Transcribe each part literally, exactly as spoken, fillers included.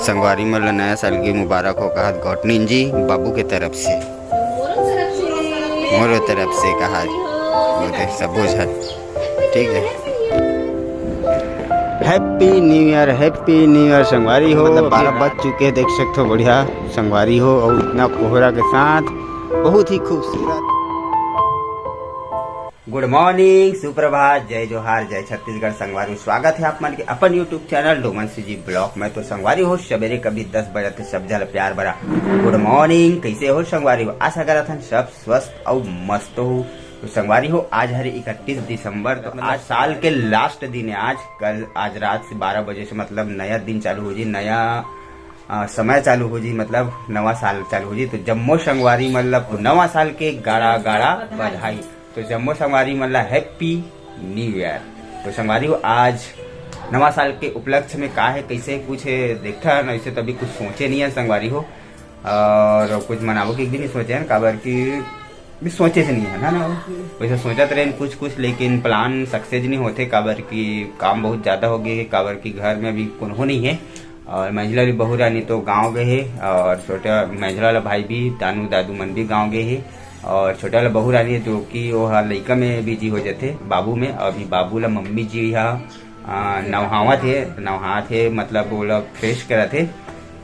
संगवारी मन ल नया साल के मुबारक हो कहत गौटनिन जी बाबू के तरफ से, मोरो तरफ से कहा, वो दे सबो झन, ठीक है। Happy New Year, Happy New Year संगवारी हो। मतलब बारह बज चुके हैं, देख सकते हो, बढ़िया संगवारी हो, और इतना कोहरा के साथ बहुत ही खूबसूरत। गुड मॉर्निंग, सुप्रभात, जय जोहार, जय छत्तीसगढ़ संगवारी। स्वागत है आप मन के अपन YouTube channel Doman CG blog में। तो संगवारी हो, सवेरे कभी दस बजे थे, सब झन ल प्यार भरा गुड मॉर्निंग। कैसे हो संगवारी हो? आशा करत हन सब स्वस्थ अउ मस्त हो। तो संगवारी हो, आज हरे इकतीस दिसंबर, तो आज साल के लास्ट दिन है। आज कल, आज रात से बारह बजे से, मतलब, नया दिन चालू हो जी, नया अ, समय चालू हो जी, मतलब नवा साल चालू हो जी। तो जम्मो संगवारी मन ल नवा साल के गाड़ा गाड़ा बधाई। तो जम्मो संगवारी मन ल Happy New Year। तो संगवारी हो, आज नवा साल के उपलक्ष्य में का है, कैसे कुछ है, देखता है ना, ऐसे तो अभी कुछ सोचे नहीं है संगवारी हो, और कुछ मनाबो के भी नहीं सोचे हैं, काबर कि भी सोचे से नहीं है ना, ना। वैसे सोचत रहेन कुछ कुछ, लेकिन प्लान सक्सेस नहीं होते, काबर कि काम बहुत ज़्यादा हो गए है, काबर कि घर में अभी कोनो नहीं है, और मंझला भी बहू रानी तो गाँव गए है, और छोटा मंझला वाला भाई भी, दानू दादू मन भी गाँव गए है, और छोटा वाला बहू रानी जो कि वो ह लइका में बिजी हो जाते, बाबू में। अभी बाबू ला मम्मी जी हा अ, नवहावत हे, नवहात हे, मतलब ओला फ्रेश करत हे।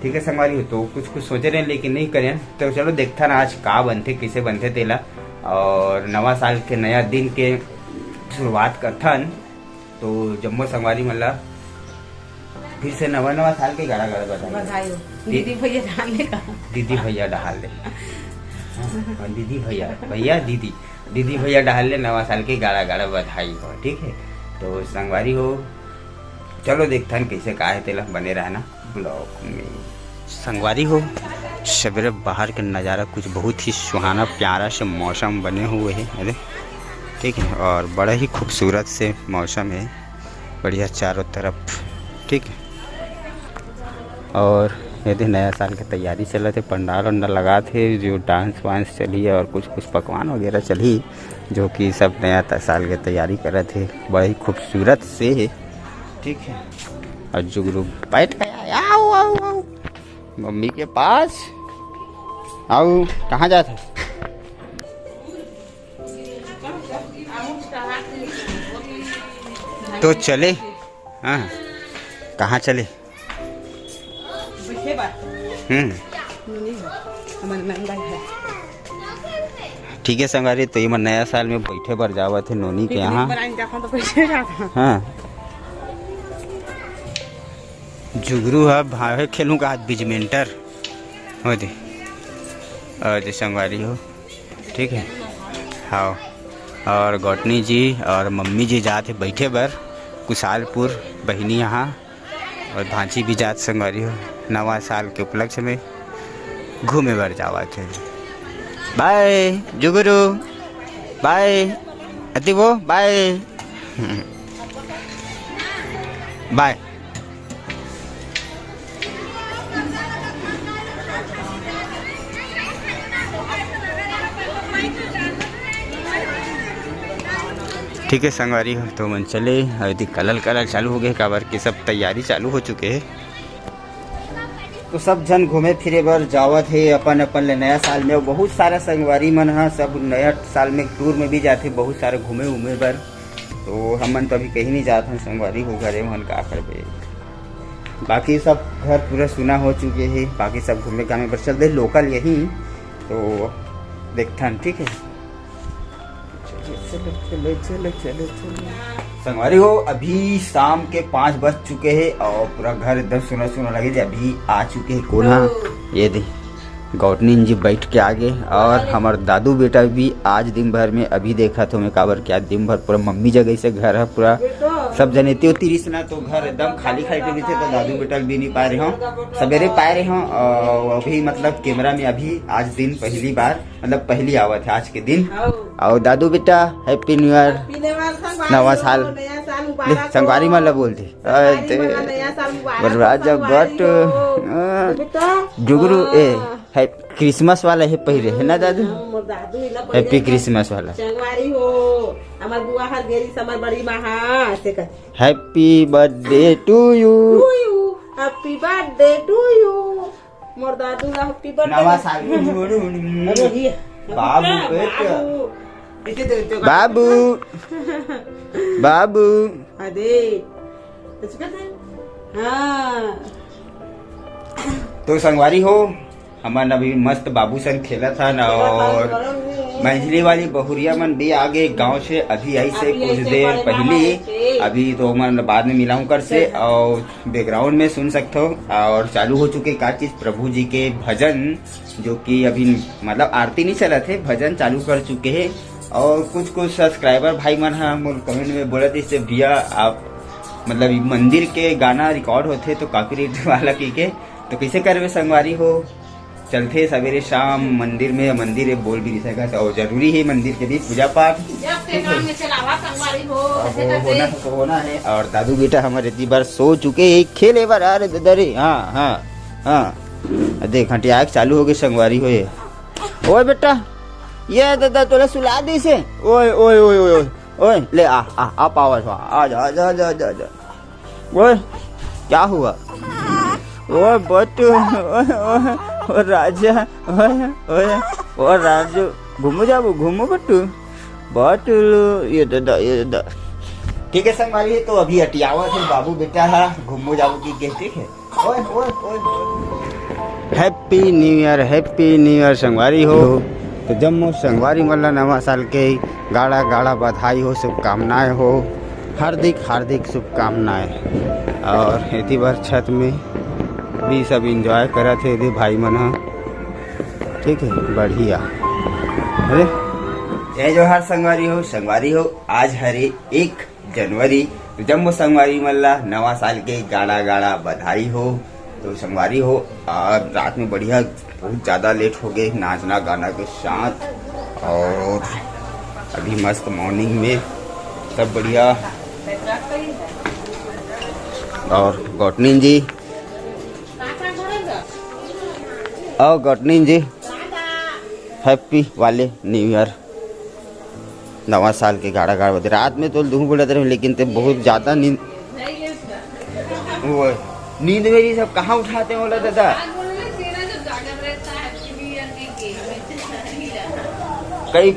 ठीक है संगवारी हो, तो कुछ कुछ सोचे रहे लेकिन नहीं करेन। तो चलो देखथन आज का बनथे, किसे बनथे तेला, और नवा साल के नया दिन के शुरुआत करथन। तो जम्मो संगवारी मन ला फिर से नवा नवा साल के गाड़ा गाड़ा बधाई। बधाई हो। दीदी भैया डाल ले का? दीदी भैया डाल ले। हाँ, दीदी भैया, भैया दीदी, दीदी भैया डाल ले नवा साल के गाड़ा गाड़ा बधाई हो, ठीक है। तो संगवारी हो, चलो देखथन कैसे का है तेला, बने रहना ब्लॉग में। संगवारी हो, सवेरे बाहर के नज़ारा कुछ बहुत ही सुहाना प्यारा से मौसम बने हुए है, अरे ठीक है, और बड़ा ही खूबसूरत से मौसम है, बढ़िया चारों तरफ, ठीक है। और ये दे नया साल के तैयारी चलत हे, पंडाल वंडाल लगात हे, जो डांस वांस चलही और कुछ कुछ पकवान वगैरह चलही, जो कि सब नया त-, साल के तैयारी करत हे, बड़ा ही खूबसूरत से हे, ठीक है। और जुगरू बैठ गया, आओ आओ आओ मम्मी के पास, आओ। कहाँ जात हे? तो चले, हाँ, कहाँ चले? हम्म। ठीक है संगवारी, तो ये मन नया साल में बैठे बर जावत हे नोनी के यहाँ। हाँ, जुगरू हा भावे खेलूँ का आज बैडमिंटन हो दे, और दे संगवारी हो, ठीक है। हाँ, और गौटनी जी और मम्मी जी जात हे बैठे बर कुशालपुर बहिनी यहाँ, और भांची भी जात संगवारी हो, नवा साल के उपलक्ष्य में घूमे बर जावत हे। बाय जुगरू, बाय अति वो, बाय बाय। ठीक है संगवारी हो, तो मन चले, अभी कलर कलर चालू हो गए, काबर के सब तैयारी चालू हो चुके हैं। तो सब झन घूमे फिरे बर जावत हे अपन अपन ले नया साल में। बहुत सारा संगवारी मन ह सब नया साल में टूर में भी जाथे, बहुत सारा घूमे उमे बर। तो हमन तो अभी कहीं नहीं जात हन संगवारी हो, घरे मन का करबे। बाकी सब घर पूरा सुना हो चुके हे, बाकी सब घूमे घामे बर चल दे लोकल यही। तो देखथन, ठीक है। चलो, चलो, चलो, चलो, चलो। संगवारी हो, अभी शाम के पाँच बज चुके हैं और पूरा घर एकदम सुना सुना लगे। अभी आ चुके हैं कोल्हा, ये दे गौटनीन जी बैठ के आगे, और हमार दादू बेटा भी आज दिन भर में अभी देखा तो मैं काबर क्या दिन भर पूरा मम्मी जगह से घर है पूरा सब जने त्यो तिरिस ना तो घर एकदम खाली खाली थे, तो दादू बेटा भी नहीं पा रहे हो, सवेरे पा रहे हो। और अभी मतलब कैमरा में अभी आज दिन पहली बार, मतलब पहली आवत है आज के दिन। और दादू बेटा, Happy New Year। नवा साल। ले, संगवारी मन ला बोल दे। अरे, बरबाद जब बट, जुगरू, ए, है Christmas वाला है पहिरे, है ना दादू? Happy Christmas वाला। संगवारी हो, हमार बुआ हर गेरी समर बड़ी महा, ऐसे कर। Happy birthday to you। Happy birthday to you। मोर दादू ला happy birthday। नवा साल के जोड़ू। अरे, ये। बाबू बेटा। बाबू। इसे दे दो। बाबू। बाबू। अरे। इसका दे। हाँ। तो संगवारी हो, हमन अभी मस्त बाबू संग खेलत हन और मंझली वाली बहुरिया मन भी आगे गांव से, अभी आई से कुछ देर पहली। अभी तो मन बाद में मिलाहूं कर से। और बैकग्राउंड में सुन सकते हो और चालू हो चुके का चीज, प्रभु जी के भजन, जो कि अभी मतलब आरती नहीं चलत हे, भजन चालू कर चुके हैं। और कुछ कुछ सब्सक्राइबर भाई मन ह मोर कमेंट में बोलत इससे, भैया आप मतलब ई मंदिर के गाना रिकॉर्ड होथे तो कॉपीराइट वाला की के, तो कैसे करबे संगवारी हो? चलथे सवेरे शाम मंदिर में, मंदिर में बोल भी नहीं सकत, और जरूरी है मंदिर के भी पूजा पाठ। जब के ठीक है। काम में चलावा संगवारी हो, अब ऐसे वो करके। होना तो होना है। और दादू बेटा हमारे इतनी बार सो चुके हैं, खेले बार, अरे दादा रे, हाँ, हाँ, हाँ। देख, हटिया के चालू हो गए संगवारी हो ये। ओए बेटा, ये दादा तोला सुला दी से। ओए, ओए, ओए, ओए, ओए, ओए, ले आ, आ, आ, पावा, आ, आ जा, आ जा, आ जा, आ जा, आ जा। ओए, क्या हुआ? ओए बटू, ओए, ओए, ओ राजा, ओए, ओए, ओ राजू, घूमो जाबो, घूमो बटू, बटू, ये दादा, ये दादा। ठीक है संगवारी, तो अभी अटियावा थे बाबू बेटा हा, घूमो जाबो की के, ठीक है। ओए, ओए, ओए, ओए। Happy New Year, Happy New Year संगवारी हो। तो जम्मो संगवारी मन ला नवा साल के गाड़ा गाड़ा बधाई हो, शुभकामनाएं हो, हार्दिक हार्दिक शुभकामनाएं। और एती बार छत में भी सब enjoy करत हे, एदे भाई मन ह, ठीक है, बढ़िया। अरे जय जोहार संगवारी हो, संगवारी हो, आज हरे एक जनवरी, तो जम्मो संगवारी मन ला नवा साल के गाड़ा गाड़ा बधाई हो। तो संगवारी हो, आज रात में बढ़िया बहुत ज्यादा लेट हो गए नाचना गाना के साथ, और अभी मस्त मॉर्निंग में सब बढ़िया। और गौटनिन जी, और गौटनिन जी, Happy वाले New Year। नवा साल के गाड़ा गाड़ा बजे। रात में तो दुहू बोलत रहे, लेकिन ते बहुत ज्यादा नींद, वो नींद मेरी सब कहाँ उठाते हैं बोला दादा। कई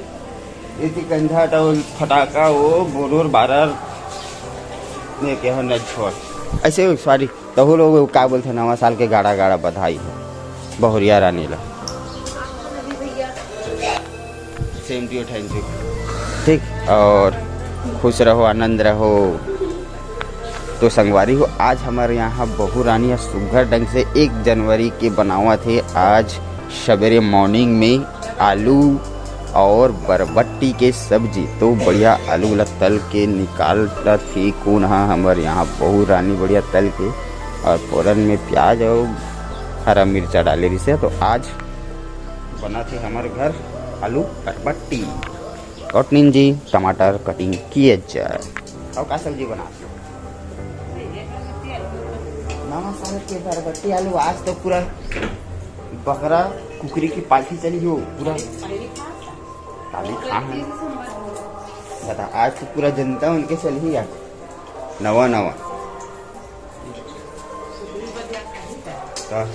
इति कंझा तो फटाका वो बोरोर बारर ने के हो न छोड़। ऐसे सॉरी। तहू लोग का बोलथे नवा साल के गाड़ा गाड़ा बधाई हो बहुरिया रानी ला। Same to you, thank you। ठीक, और खुश रहो, आनंद रहो। तो संगवारी हो, आज हमारे यहाँ बहू रानी ह सुग्घर ढंग से एक जनवरी के बनावत हे। आज सवेरे मॉर्निंग में आलू और बरबट्टी के सब्जी। तो बढ़िया आलू ला तल के निकालत ही कोन हा हमर यहाँ बहू रानी बढ़िया तल के, और फोरन में प्याज और हरा मिर्चा डाले रिसे। तो आज बनाथे हमर घर आलू बरबट्टी। कटनिन जी टमाटर कटिंग किए जाए। और का सब्जी बना? नवा साल के बरबट्टी आलू। आज तो पूरा बकरा कुकरी की पार्टी चली हो पूरा। काली खा है। बता, आज तो पूरा जनता उनके चली यार। नवा नवा। तो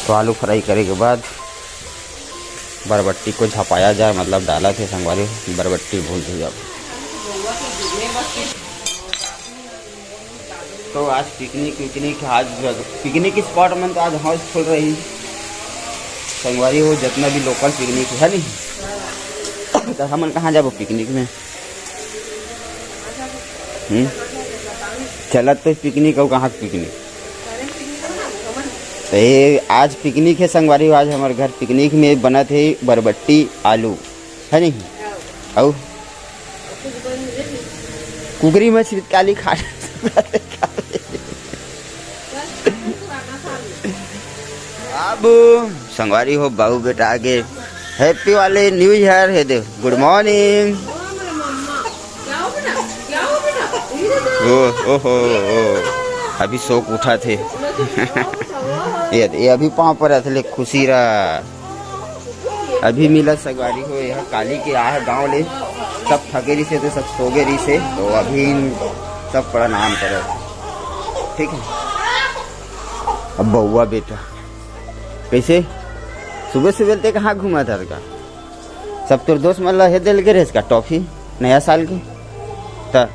तो आलू फ्राई करे के बाद बरबट्टी को झपाया जाए, मतलब डाला थे संगवारी, बरबट्टी भून जाए। तो आज पिकनिक विकनिक, आज पिकनिक स्पॉट में तो आज हाउसफुल रही संगवारी हो, जितना भी लोकल पिकनिक है नहीं। तो हमन कहाँ जाबो पिकनिक में? हम्म? चलत तो पिकनिक, और कहाँ पिकनिक? तो ये आज पिकनिक है संगवारी, आज हमारे घर पिकनिक में बनत है बरबट्टी आलू, है नहीं? और कुकरी मछली काली खा। बाबू संगवारी हो, बाबू बेटा आगे हैप्पी वाले न्यू ईयर है दे। गुड मॉर्निंग। ओ, ओ हो, ओ, अभी सोक उठा थे। ये, ये अभी पाँव पर अथले खुशी रहा। अभी मिला संगवारी हो, यहाँ काली के आ गाँव ले। सब थके रहिसे तो सब सो गे रहिसे, तो अभी सब प्रणाम करो, ठीक है। अब बउआ बेटा कैसे सुबह सुबह ते कहाँ घूमा था का? सब तोर दोस्त मन ला हे देल के रहेस का टॉफी नया साल के? त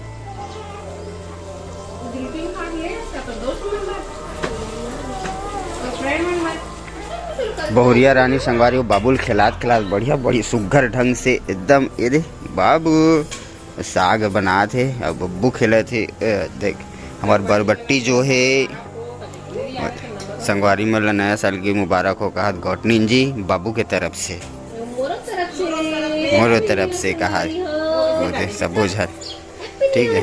बहुरिया रानी संगवारी हो, बाबू ल खेलात खेलात बढ़िया बड़ी सुग्घर ढंग से एकदम, ये दे बाबू साग बनात हे, अब बब्बू खेलत हे। ए, देख, हमर बरबट्टी जो हे, संगवारी मन ला नया साल की मुबारक हो कहत गौटनिन जी बाबू के तरफ से, मोरो तरफ से। मोरो तरफ से कहा। वो दे, सबो झन। ठीक है।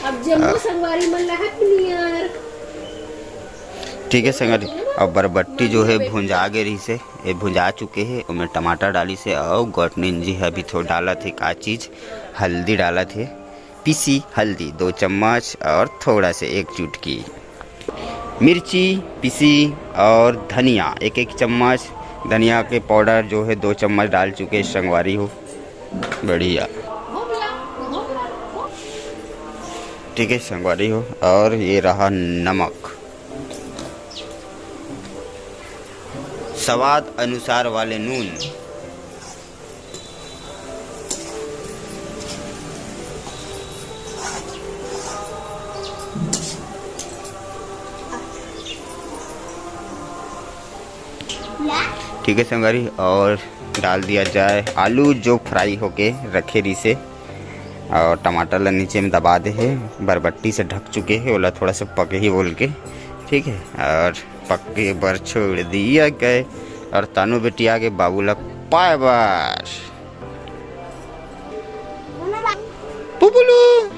अब जम्मो संगवारी मन ला Happy New Year। ठीक है संगवारी, अब बरबट्टी जो है भुंजा गे रहिसे, ये भुंजा चुके हे, ओमे टमाटर डालिसे, अउ गौटनिन जी ह अभी थोड़ा डालत हे, का चीज, हल्दी डालत हे, पीसी हल्दी दो चम्मच और थोड़ा से एक चुटकी मिर्ची पीसी और धनिया एक एक चम्मच, धनिया के पाउडर जो है दो चम्मच डाल चुके संगवारी हो। बढ़िया। ठीक है संगवारी हो, और ये रहा नमक, स्वाद अनुसार वाले नून। ठीक है संगवारी, और डाल दिया जाए आलू जो फ्राई होके रखे रहिसे, और टमाटर ला नीचे में दबा दे हे, बरबट्टी से ढक चुके हे, ओला थोड़ा सा पके ही बोल के, ठीक है, और पके बर छोड़ दिया गए, और तानू बेटी आगे बाबू ला पाए बर। पुपुलू।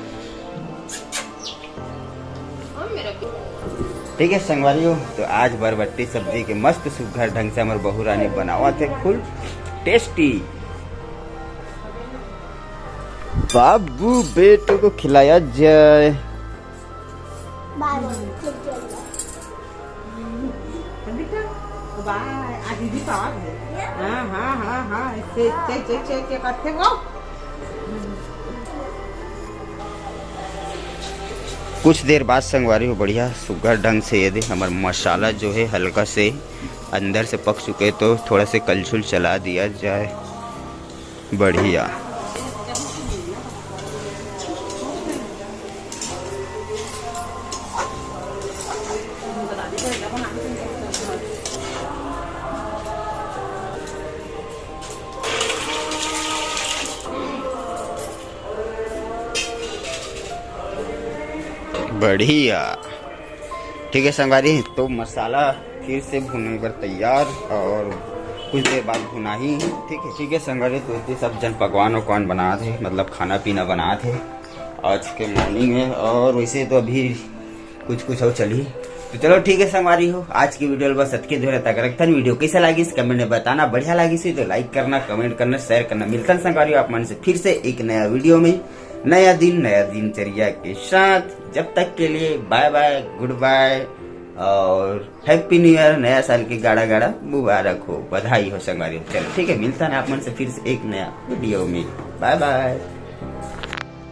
ठीक है संगवारी हो, तो आज बरबट्टी सब्जी के मस्त सुग्घर ढंग से हमर बहू रानी बनावत हे, फुल टेस्टी। बाबू बेटो को खिलाया जाए। बाय, बाय। ठीक है। बेटा, बाय। आ दीदी पावा है। हाँ, हाँ, हाँ, हाँ। इससे चेक, चेक, चेक, चेक करते वो। कुछ देर बाद संगवारी हो बढ़िया सुग्घर ढंग से ये दे हमर मसाला जो है हल्का से अंदर से पक चुके, तो थोड़ा से कलछुल चला दिया जाए। बढ़िया। बढ़िया। ठीक है संगवारी, तो मसाला फिर से भुने बर तैयार और कुछ देर बाद भुनाही। ठीक है, ठीक है संगवारी, तो इतने सब जन पकवान वकवान बनात हे, मतलब खाना पीना बनात हे आज के मॉर्निंग में। और वैसे तो अभी कुछ कुछ और चली, तो चलो ठीक है संगवारी हो, आज की वीडियो बस अतके दूर तक रखथन। वीडियो कैसा लागिस कमेंट में बताना, बढ़िया लागिस तो लाइक करना, कमेंट करना, शेयर करना। मिलथन संगवारी हो आप मन से फिर से एक नया वीडियो में, नया दिन नया दिनचर्या के साथ। जब तक के लिए बाय बाय, गुड बाय और हैप्पी न्यू ईयर, नया साल के गाड़ा गाड़ा मुबारक हो, बधाई हो संगवारी हो। चलो ठीक है, मिलथन आप मन से फिर से एक नया वीडियो में। बाय बाय।